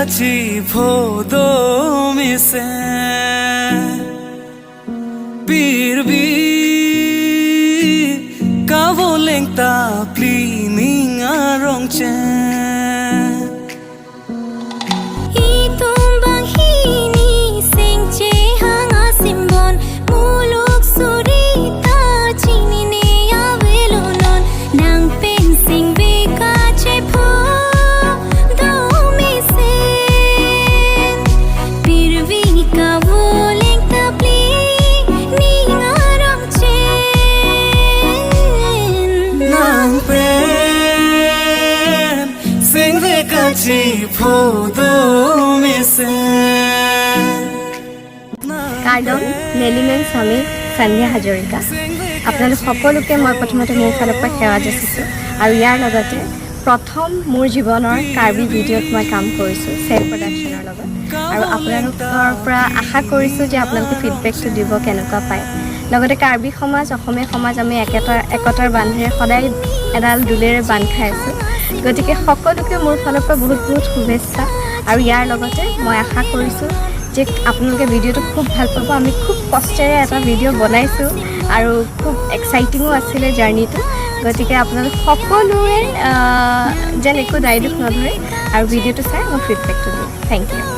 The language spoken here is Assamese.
Kachi phodo mise Pirbi kavoleng ta plining arong chen. Itumbang hini sing che hanga simbon muluk surita chini ne awelonon nang pen sing ve ka che pho do mi sen pirvi ka voleng ta pli ni ngarong chen. Nang pen sing ve kachi phodo mise. কাৰ্ডন নেলিমেন স্বামী সন্ধ্যা হাজৰিকা, আপোনালোক সকলোকে মই প্ৰথমতে মোৰ ফালৰ পৰা সেৱা যাচিছোঁ আৰু ইয়াৰ লগতে প্ৰথম মোৰ জীৱনৰ কাৰ্বি ভিডিঅ'ত মই কাম কৰিছোঁ চেল প্ৰডাকশ্যনৰ লগত আৰু আপোনালোকৰ পৰা আশা কৰিছোঁ যে আপোনালোকে ফিডবেকটো দিব, কেনেকুৱা পায়। লগতে কাৰ্বি সমাজ, অসমীয়া সমাজ, আমি একেটা একতাৰ বান্ধেৰে সদায় এডাল ডোলেৰে বান্ধ খাই আছোঁ। গতিকে সকলোকে মোৰ ফালৰ পৰা বহুত বহুত শুভেচ্ছা আৰু ইয়াৰ লগতে মই আশা কৰিছোঁ যে আপোনালোকে ভিডিঅ'টো খুব ভাল পাব। আমি খুব কষ্টেৰে এটা ভিডিঅ' বনাইছোঁ আৰু খুব এক্সাইটিঙো আছিলে জাৰ্ণিটো। গতিকে আপোনালোক সকলোৱে যেন একো দায় দোষ নধৰে আৰু ভিডিঅ'টো চাই মোক ফিডবেকটো দিয়ে। Thank you.